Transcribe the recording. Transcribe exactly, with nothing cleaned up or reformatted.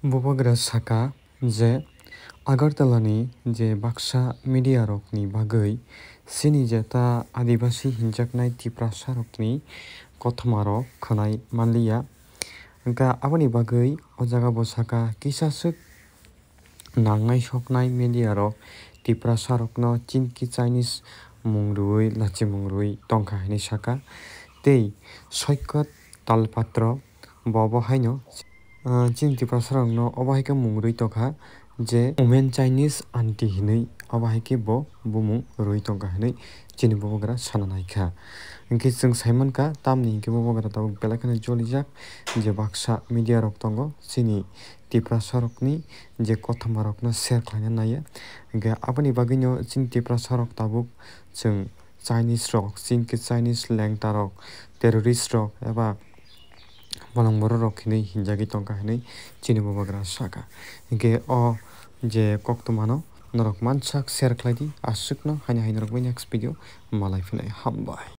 Bubagra saka je Agartala ni je baksa media rok ni bagwi chini je ta Adibasi hinjaknai Tiprasa rok ni kothoma rok khwnai manliya. Hwnkha aboni bagwi o jaga bo saka kisa swk nangnai soknai media rok Tiprasa rokno chinki Chinese mung rwui lachimung rwui tongkha hinui saka. Tei Soikot Talpatro bo bo haino, ah, chini Tiprasa rokno obo hai khe mung rwui tongkha je women Chinese aunty hinui obo hai khe bo bumung rwui tongkha hinui chini bubagra sana naikha. Hwnkhe chwng saimankha tamni hinkhe bubagra tabuk belai kheno jolijak je baksa media rok tongo chini Tiprasa rokni je kothoma rokno share khlaina naiya. Hwnkhe aboni bagwino chini Tiprasa rok tabuk chwng Chinese rok, chini khe Chinese lengta rok, terrorist rok eba bolong borok rok hinui hinjagwi tongkha hinui chini bubagra saka. Hwnkhe o je koktwmano norok mansak share khlai di, aswkno haino hai norok bai next video malai phinai, hambai.